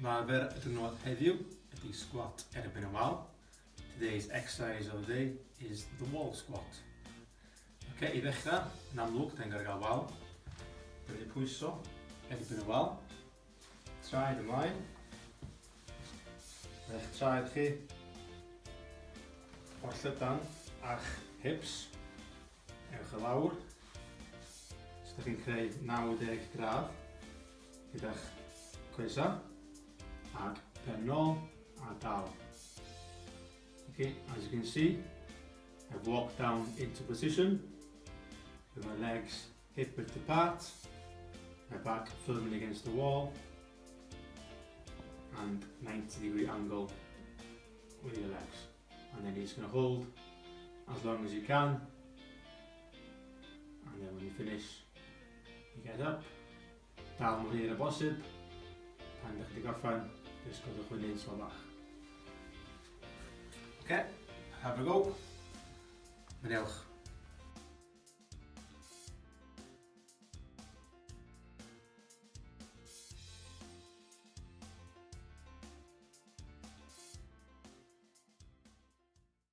Ymarfer y diwrnod heddiw ydy sgwat erbyn y wal. Today's exercise of the day is the wall squat. Ok, i ddechrau, yn amlwg, da ni'n gorau gael wal. Dwi'n mynd pwyso erbyn y wal. Traed ymlaen. Mae eich traed chi o'r llydan a'ch hips. Ewch i lawr. So ydych chi'n creu 90 gradd gyda'ch coesau ac pen nôl a dal. Okay, as you can see, I've walked down into position with my legs hip width apart, my back firmly against the wall, and 90 degree angle with your legs. And then you're just going to hold as long as you can. And then when you finish, you get up. Dal mor hir a bosib. Pan ydych chi wedi gorffen, jyst godwch fyny'n slo bach. Okay, have a go. Mae'n ewch.